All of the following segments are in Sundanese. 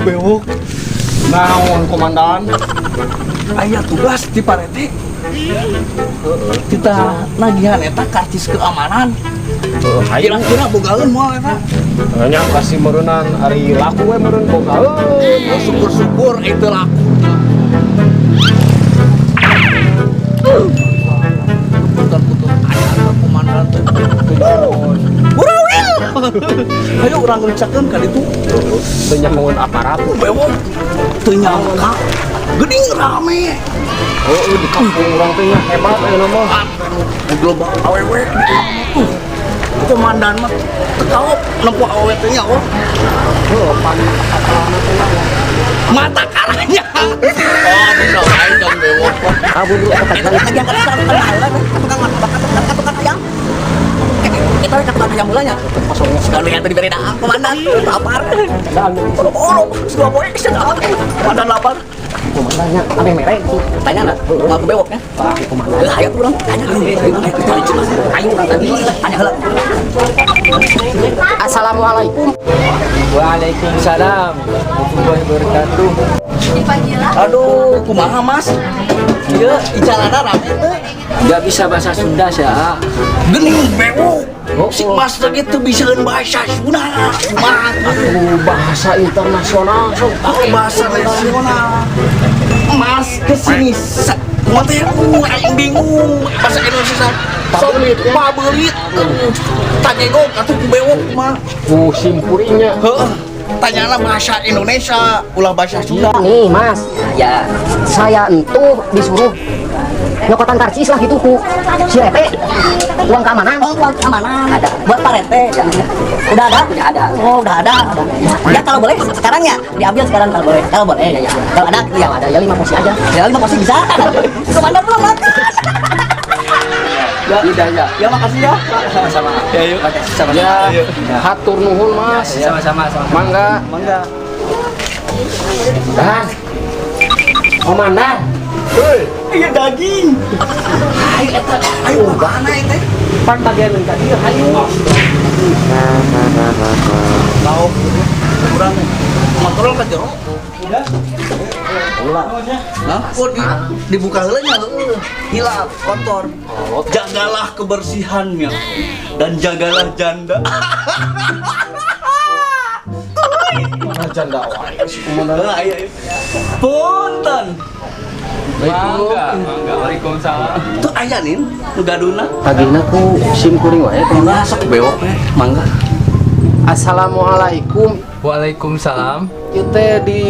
Bewok. Naon, Komandan? Aya tugas di Pak Rete. Kita nagihan eta karcis keamanan. Ayo. Kira-kira bogaeun moal eta? Nya kasih meureunan, ari laku we meureun bogaeun. Oh, syukur-syukur itu laku. Putar-putar aya komandan teh. Burawil. Ayo urang ngeriksakeun ka ditu. Teu nyahoeun aparat. Bewok. Teu nyangka. Geuning rame. Oh, di kampung urang teh nya hebat ayeuna mah. Global awewe. Komandan mah teu kaop nempo awewe teh nya, oh. Heuh, pan akalana teh nya. Mata karanya. Oh, bisa wae dong bewok. Kabur dulu ke Tukang tukang ayam. Kita ke tukang ayam mulanya. Sekalian tadi beri komandan lapar. Oh, sudah poe komandan lapar. Komandannya aneh mere. Tanya lah, mau ke bewoknya? Komandan. Ayo urang tanya. Ayo urang tadi tanya heula. Assalamualaikum. Waalaikumsalam warahmatullahi wabarakatuh. Aduh, kumaha, Mas? Ieu icalana rame teu? Gak bisa bahasa Sunda sih, ah. Geuning bewok. Si Mas teh gitu bisaeun bahasa Sunda. Kumaha tuh? Bahasa internasional sok. Oh, bahasa nasional. Mas kesini kumaha teh, aing bingung bahasa Indonesia. Sok Pabelit, ya? Pabelit. Tanyegok atuh ku bewok mah. Ku simpuringnya. Heeh. Tanyana bahasa Indonesia, ulah bahasa Sunda. Nih, Mas, ya saya entuh disuruh nyokotan karcis lah gitu ku si Rete, uang keamanan. Oh, uang keamanan. Ada. Buat Pak Rete. Ya. Udah ada? Udah ada. Oh, udah ada. Ya kalau boleh sekarang ya diambil sekarang kalau boleh. Kalau boleh ya, ya. Kalau ada ya ada ya, 5 porsi aja. Ya 5 porsi bisa. Komandan belum makan. Ya, udah ya. Ya makasih ya. Sama-sama. Ya yuk. Sama-sama. Ya, hatur nuhun, Mas. Sama-sama, sama. Mangga. Mangga. Dan Komandan. Iya daging. Ayo eta, ayo mana eta? Pan bagian tadi hayu. Lauk kurang motor ka jero. Hah? Oh, dibuka heula nya heueuh. Hilap, kotor. Jagalah kebersihannya dan jagalah janda. Mana janda wae si komandan. Heuh, ayo ayo. Punten. Mangga, mangga. Waalaikumsalam. Tuh aya nin nu gaduna. Tagihna ku sim kuring wae, Komandan. Mangga sok bewok we, mangga. Assalamualaikum. Waalaikumsalam. Ieu teh di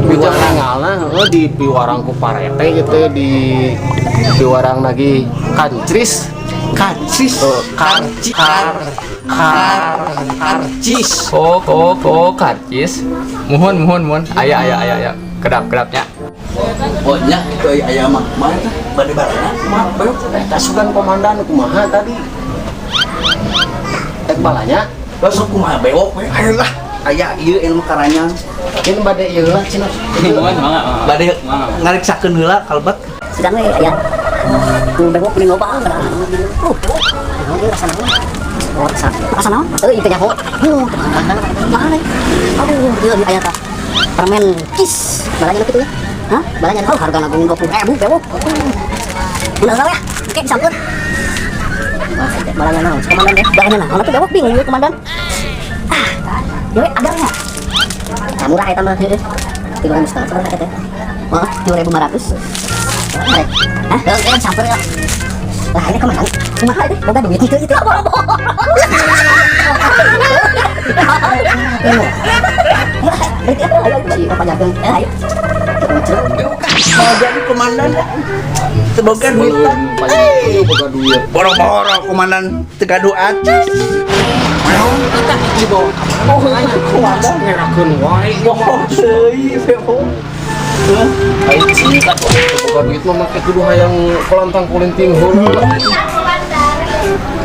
Piwarang, heueuh, di piwarang ku Parete ieu teh, di piwarang lagi kancris. Karcis. Oh, kar kar kar karcis. Oh, oh, oh, karcis. Muhun, muhun, muhun. Aya, aya, aya, aya. Kedap, kedapnya. Oh nya itu aya aya mah. Kumaha eta? Bade barana kumaha bewok? Eta sugan komandan kumaha tadi? Tek balanya. Lah sok kumaha bewok we. Ayo lah. Aya ieu ilmu karanyang. Ini bade ieu lah cenah. Muhun, mangga, mangga. Bade ngariksakeun heula kalbet. Sedang we aya. Nu bewok mending loba. Naon ieu rasa naon? Oh, rasa rasa naon? Euy, teu nyaho. Mana? Aduh, ieu aya tah. Permen Kiss. Balanya kitu ya? Hah? Balanya oh hargana 20.000 bewok. Udah salah ya? Oke, disampeun. Wah, balanya naon? Komandan deh. Balanya naon atuh bewok bingung we komandan. Ah, ieu agarnya. Nah, murah eta mah heueuh. 3.500 sabaraha eta teh? Oh, 2.500. Hah? Heuh, sampeun ya. Lah ini kemana? Kumaha itu? Boga duit itu itu. Ayo, ayo. Mau jadi komandan teu boga duit. Boga duit. Boro-boro komandan teu gaduh acis. Di bawah oh, komandan ngerakeun wae. Bohong deui bewok. Aing sih boga duit mah make kudu hayang kelantang kulinting heula.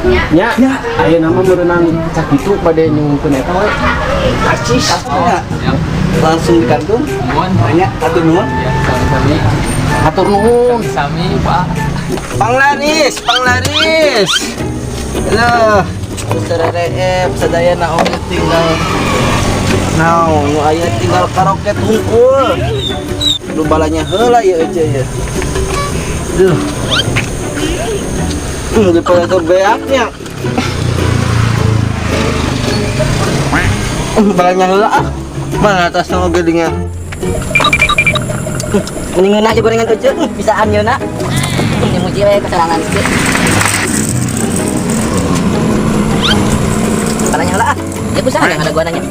Nya, ayeuna mah meureunan sakitu bade nyungkeun eta we. Karcis. Ya. Langsung di kantung. Muhun. Tanya hatur nuhun. Ya, sami-sami. Hatur nuhun. Sami, Pak. Panglaris, panglaris. Halo. Saudara RF, sadaya na oge tinggal Nah, nu aya tinggal karoket hungkul. Lu balanya heula ya aja ya. Duh. Daripada ke beaknya. Balanya heula ah. Mana atas sama gedingnya? Mending ngeunah aja gorengan ece, bisaan nyeuna. Ini muji we keserangan sih. Balanya heula ah. Ya kusaha yang ada gua nanya.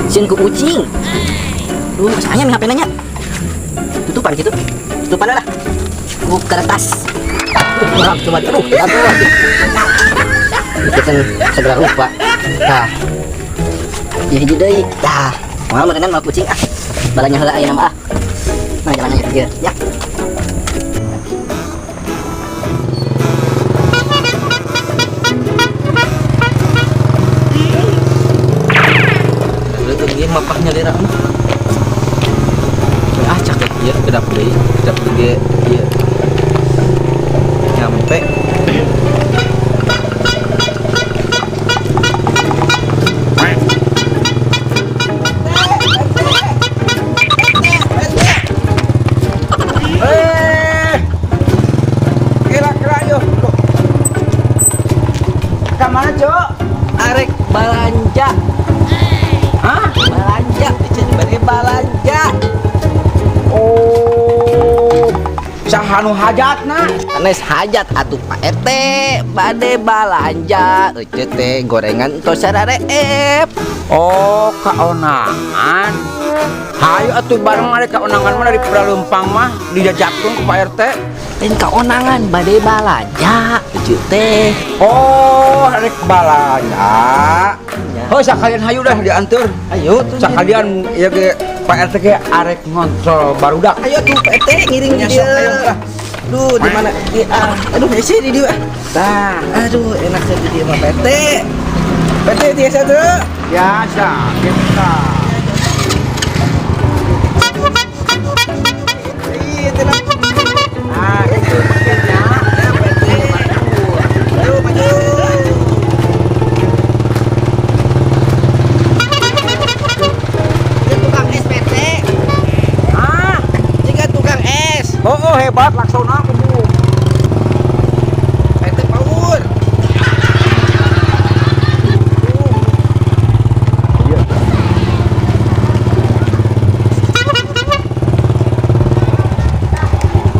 Sieun ku ucing. Duh, masanya nih HP nanya. Tutupan gitu. Tutupan lah. Ku kertas. Kurang cuma aduh, aduh. Itu kan segera rupa. Tah. Ya hiji deui. Tah. Moal meureunnan moal kucing ah. Balanya heula aya nama ah. Nah, jalannya ya. Ya. Leuteung ieu mapahnya lira mah. Ah, cakep ieu kedap deui, kedap deui ieu. Nyampe. Kira-kira yuk. Kamana, Cok? Arek balanja. Hah? Balanja, ece bade balanja. Oh, saha nu hajatna? Anes hajat atuh Pak RT, bade balanja, ece teh gorengan tos sarareep. Oh, kaonangan. Hayu atuh bareng arek kaonangan mah dari Leumpang mah dijajakkeun ku Pak RT. Lain kaonangan bade balanja, ece teh. Oh, arek balanja. Oh, sakalian hayu dah diantar. Ayo tuh. Sakalian ya ge Pak RT ge arek ngontrol barudak. Ayo tuh Pak RT ngiring Ya, dia. sok, ayo, lah. Duh, di mana? Di ah. Aduh, hese di dieu ah. Tah, Aduh, enak saya di dieu mah Pak RT. Pak RT tiasa tuh. biasa kita. Iya, tenang. Nah, itu paketnya. Ya, Pak RT. Ayo, maju. Dia tukang es, Pak RT. Ah, Jika tukang es. oh, hebat laksana kudu. Pak RT power.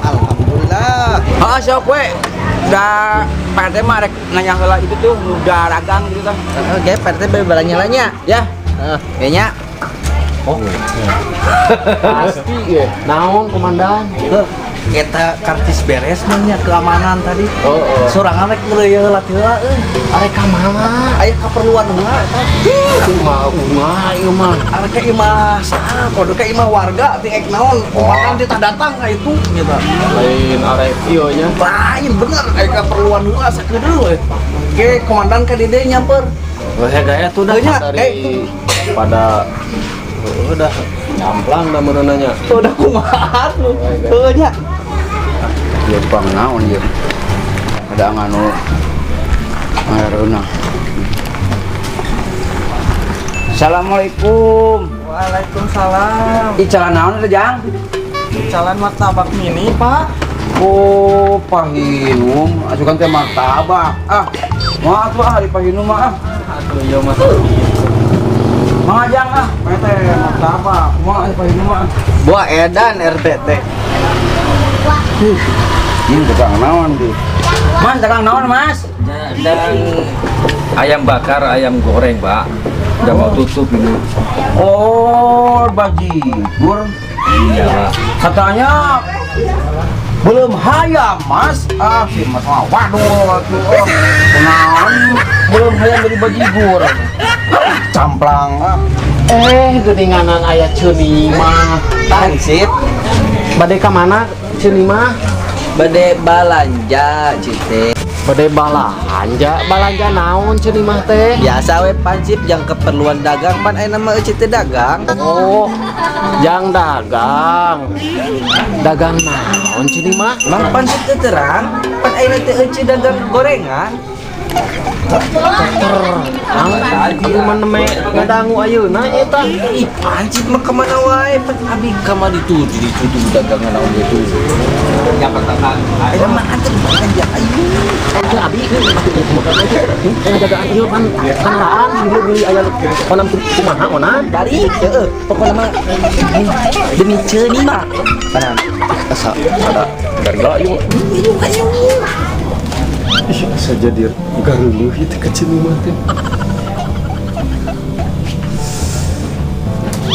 Alhamdulillah. Ah, sok we. Da Pak RT mah rek nanya heula itu tuh nu dagang gitu tah. Oke, Pak RT balanya-lanya. Ya, Heeh, kayaknya Pasti ya. Naon komandan? Kita karcis beres mah nya keamanan tadi. Oh, oh. Sorangan rek meuleuy heula ti heula euy. Arek ka mana? Aya kaperluan heula eta. Kumaha kumaha ieu mah. Arek ka imah saha kode ka imah warga ti ek naon komandan teh datang ka itu gitu. Lain arek ieu nya. Lain bener aya kaperluan heula sakedeul we. Ke komandan ka dieu nyamper. Wah, gaya tuh dah Heunya, dari pada udah nyamplang dah meureunanya. Udah kumaha lu. Heuh nya. Ieu pang naon ieu. Ada nganu ngareunah. Assalamualaikum. Waalaikumsalam. Ih, jalan naon eta, Jang? Jalan martabak mini, Pak. Oh, Pahinum, asukan teh martabak. Ah, maaf tuh ah di Pahinum mah ah. Aduh, iya Mas. Mang Ajang ah, teh martabak. Kumaha di Pahinum mah. Buah edan RT teh. Ini dagang naon di? Mas, dagang naon, Mas? Dan ayam bakar, ayam goreng, Pak. Udah mau tutup ini. Oh, bajigur. Iya, Pak. Katanya belum hayam, Mas. Ah, si Mas mah waduh atuh. Oh, kunaon belum hayam dari bajigur. Ah, camplang ah. Geuninganan aya ceuni mah. Hansip Bade ka mana ceuni mah? bade balanja cite. Bade balanja, balanja naon ceuni mah teh? Biasa we pansip yang keperluan dagang pan aya nama eueuh teh dagang. Oh, jang dagang. Dagang naon ceuni mah? Mang pansip teh terang, pan ayeuna teh eueuh dagang gorengan. Abi mah neme ngadangu ayeuna eta. Ih, pancit mah kemana wae? Pan abi kamari tuh jadi tutup dagangan naon gitu. Yang pertama. Ayo mah anter belanja ayo. Itu abi ngajagaan ieu pan kendaraan beli aya onam kumaha onan. Balik, heeh. Pokoknya mah demi ceuni mah. Kanan. Asa ada garga ieu. Ayo, ayo. Ih, asa jadi gareuleuh ieu teh ka Ceuni mah teh.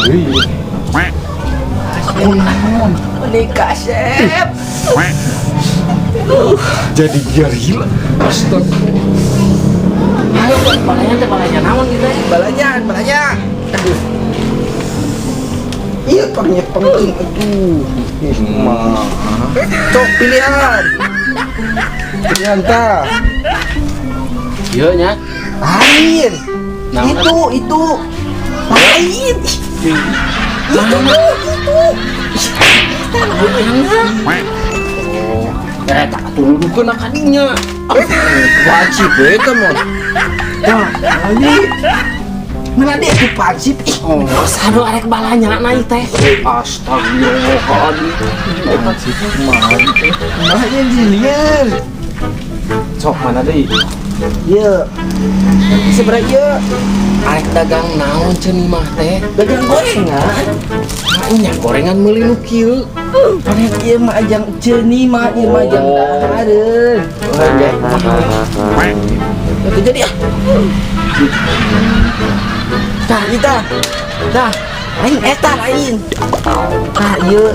Wih, Menikah, Sep. jadi garila. Astaga. Ayo, balanya teh balanya naon gitu teh? Balanya, balanya. Iya, pangnya penting aduh. Ih, mah. Cok pilihan. Pilihan tah. Ieu nya. Lain. Naon? Itu. Lain. Itu, itu. Eh, tak turunkeun kadinya. Wajib eta mah. Tah, ini. Mana dia tuh pansip? Ih, Oh, sadu arek balanya naik teh. Astagfirullahaladzim. mah yang dilieur. Sok mana deui? Iya. Seberapa ieu? Arek dagang naon Ceuni mah teh? Dagang gorengan. Nya gorengan meuli nu kieu. Arek ieu mah ajang ceuni mah ieu mah ajang dahareun. Itu jadi ah. Tah, kita. Tah, lain eta lain. Tah, ieu.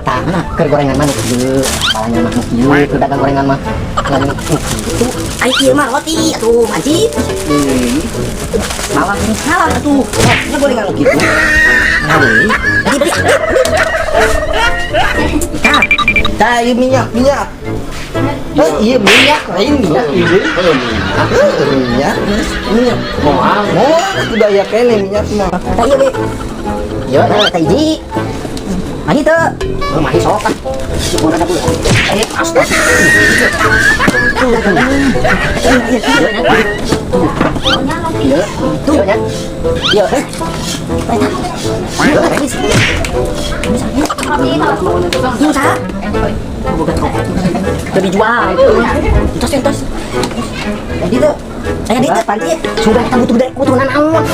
Tah, mana keur gorengan mah nu kieu. Balanya mah nu kieu, keur dagang gorengan mah lain nu kieu. Ai ieu mah roti atuh pancit. Malah ini salah atuh. Nya gorengan nu kitu. Nah, deui. Tadi beli. Tah, Tah, ieu minyak, minyak. Eh, iya minyak lain minyak. Heeh, minyak. Minyak. Moal. Oh, sudah ya kene minyak mah. Tah ieu we. Yo, tah hiji. Mari teu. Oh, mari sok ah. Syukur ada pula. Eh, astaga. Iya, tuh ya. Iya. Iya, usaha. Teu dijual. Entos entos. Jadi tuh, saya di panci. Sudah kita butuh dari butuh naon.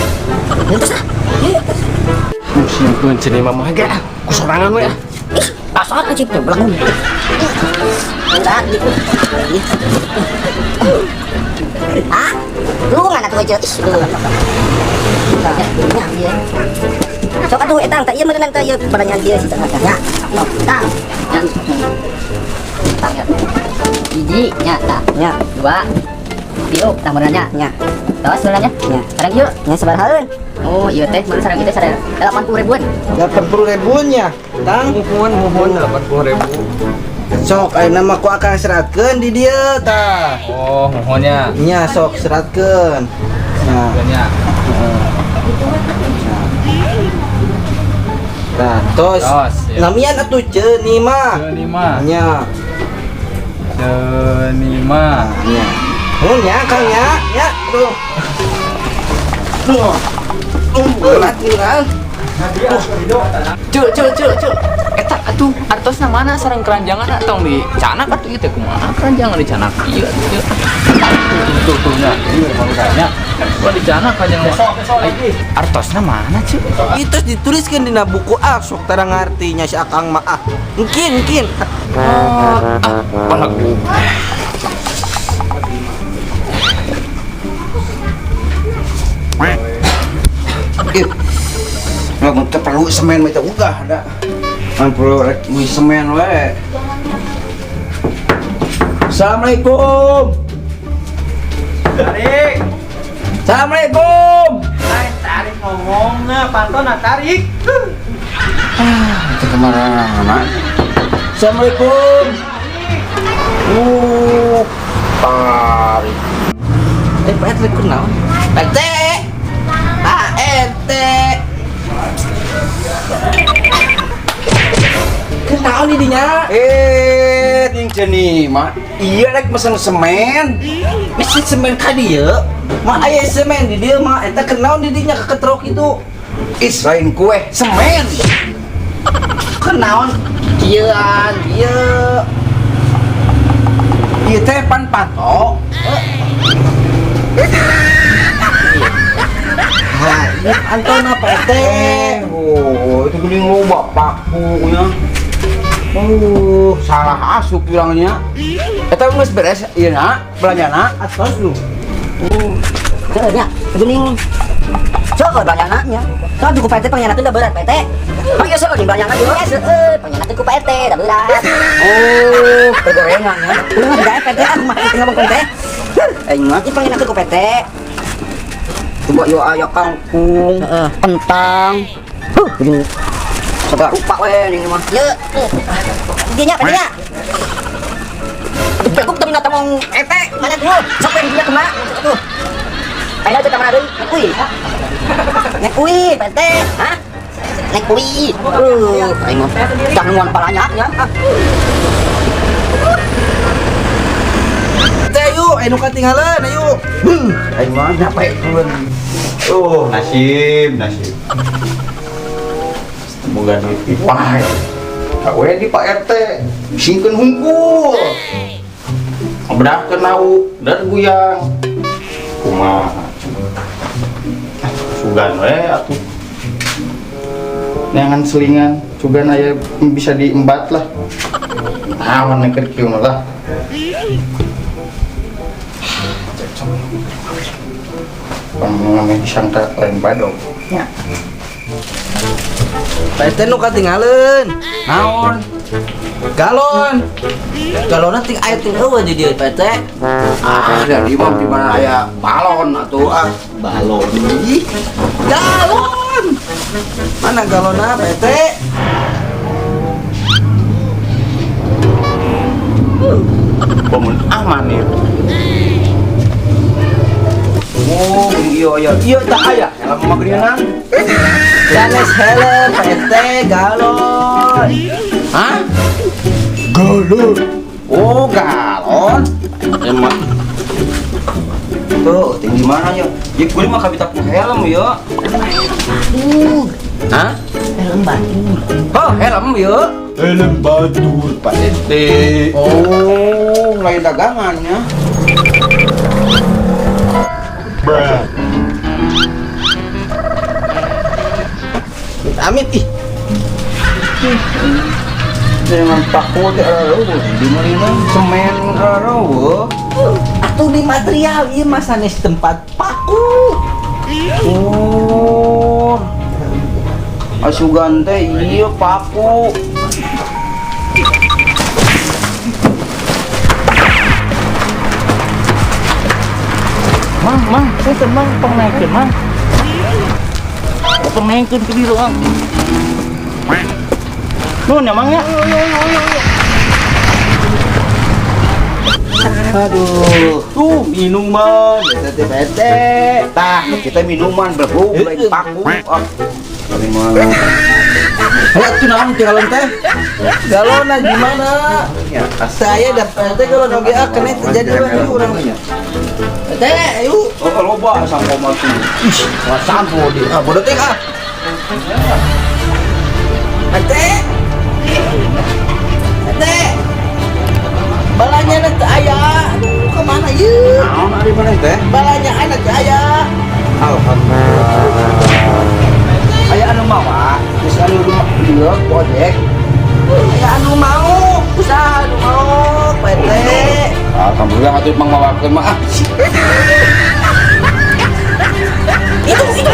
Entos ah. Iya. Musingkeun Ceuni mah mah ge ku sorangan we. Ih, pasar aja teh belagu. Enggak gitu. Ah, lu mana tuh aja? Ih, lu. Ya, sok atuh etang teh ieu meureunang teh ieu pertanyaan ieu sih teh. Ya. Tang. Ya. Tang ya. Hiji nya tah. Nya. Dua. Tilu tah meureunna nya. Terus meureunna nya. Sareng ieu nya sabarahaeun? Oh, ieu teh meureun sareng ieu teh sareng 80 ribuan. 80 ribuan ya, Tang. Muhun, muhun 80 ribu. Sok ayeuna mah ku akang seratkeun di dieu tah. Oh, muhunnya. Nya sok seratkeun. Nah, Nya. nah, tos. Tos, ya. Namian atuh ceuni mah. Ceuni mah. Nya. Ceuni mah. Nya. Oh, nya Kang nya. Nya, tuh. Tuh. Berat berat. Cuk, cuk, cuk, cuk. Eta atuh artosna mana sareng keranjangan tong di canak atuh ieu teh kumaha keranjangan di canak ieu atuh ieu. Tuh, tuh, nya. Ieu nya. Gua di canak kanjeng mah. Artosna mana, cuk? Itu dituliskan dina buku ah sok tara ngartinya si akang mah ah. Mungkin, mungkin. Oh, ah, balak. Ih. Nggak teu perlu semen mah teh ugah da. Kan perlu rek beli semen we. Assalamualaikum. Tarik. Assalamualaikum. Tarik ngomongna, pantona tarik. Itu kemana mana? Assalamualaikum. Tarik. Eh, Pak RT kunaon? Pak RT. Pak RT. Kunaon di dinya? Eh, ting nih, mah. Iya rek mesen semen. Mesen semen ka dieu. Mah aya semen di dieu mah eta kenaon di dinya keketrok itu. Is lain kue, semen. Kenaon kieuan ieu. Ieu teh pan pato. Ha, ieu Antona Pak RT. Oh, itu geuning loba paku nya. Salah asup bilangnya. Eta geus beres ieu na, belanjana. Atos lu. Heeh nya, geuning. Sok belanjana nya. Sok ku Pak RT pangnyanakeun da berat Pak RT. Oh iya sok di belanjana juga seueur pangnyanakeun ku Pak RT da berat. Oh, pergorengan ya. Ulah da Pak RT aku mah ngomong teh. Aing mah Ieu pangnyanakeun ku Pak RT. Coba yo aya kangkung, Heeh, kentang. Huh, geuning. Segala rupa we ini mah. Ye. Dieu nya Pak RT nya. Beguk tapi nggak ngomong ete. Mana tuh? Sok we dinya kumaha? Tuh. Ayo teh kamana deui? Nek uy. Nek uy, Pak RT. Hah? Nek uy. Aing mah jangan nguan palanya nya. Ah. Teh ayo, anu katinggalan ayo. Aing mah nyampe duluan. Oh, nasib, nasib. Semoga duit wae. Kak di Pak RT, singkeun hungkul. Bedahkeun lauk dan guyang. Kumaha? Sugan we atuh. Neangan selingan, sugan aya bisa diembat lah. Naon keur kieu mah lah. Pang disangka lain badog. Ya. Pak RT nu katinggalan. Naon? Galon. Galonna ting aya ting eueuh di dieu Pak RT. Ah, dari mah di mana aya balon atuh ah. Balon. Ih, galon. Mana galonna Pak RT? Bangun aman ya. Oh, iya iya iya tak aya. Helm mah geuningan. Sanes helm Pak RT galon. Hah? Galon. Oh, galon. Emang Tuh, tinggi mana ya? Ya gue mah kabita ku helm ya. Hah? Helm batur. Oh, helm ya. Helm batur Pak RT. Oh, lain dagangannya. Bruh. Amit ih. Dengan paku teh eueuh di mana semen eueuh. Atuh di material ieu mah sanes tempat paku. Oh. Asugan teh ieu paku. Mang, mang, saya mang pangnaikeun mang. Pangnaikeun ke dieu mang. Nuhun ya mang ya. Aduh, tuh minuman, eta teh Pak RT. Tah, kita minuman berbau lain paku. Ah. Kami mah Ayo tuh naon teh galon teh? Galonna gimana? ya, Saya dah Pak RT galon oge ah kena terjadi we urang. RT, ayo. Oh, loba sampo mah tuh. Ih, Wah, sampo dia. ah bodoh teh ah. RT. RT. Balanya teu aya. Aduh, kemana ieu? Naon ari mana teh? Balanya anak teu aya. Alhamdulillah. Aya anu mawa, geus anu ieu ojek. Aya anu mau, usaha anu mau, Pak RT. Alhamdulillah atuh mang mawakeun mah ah. Itu, tuh,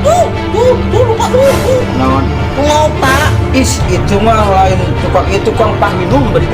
tuh, tuh, lupa tuh, tuh. Naon? Ngopak. Is itu mah lain tukang itu tukang minum beri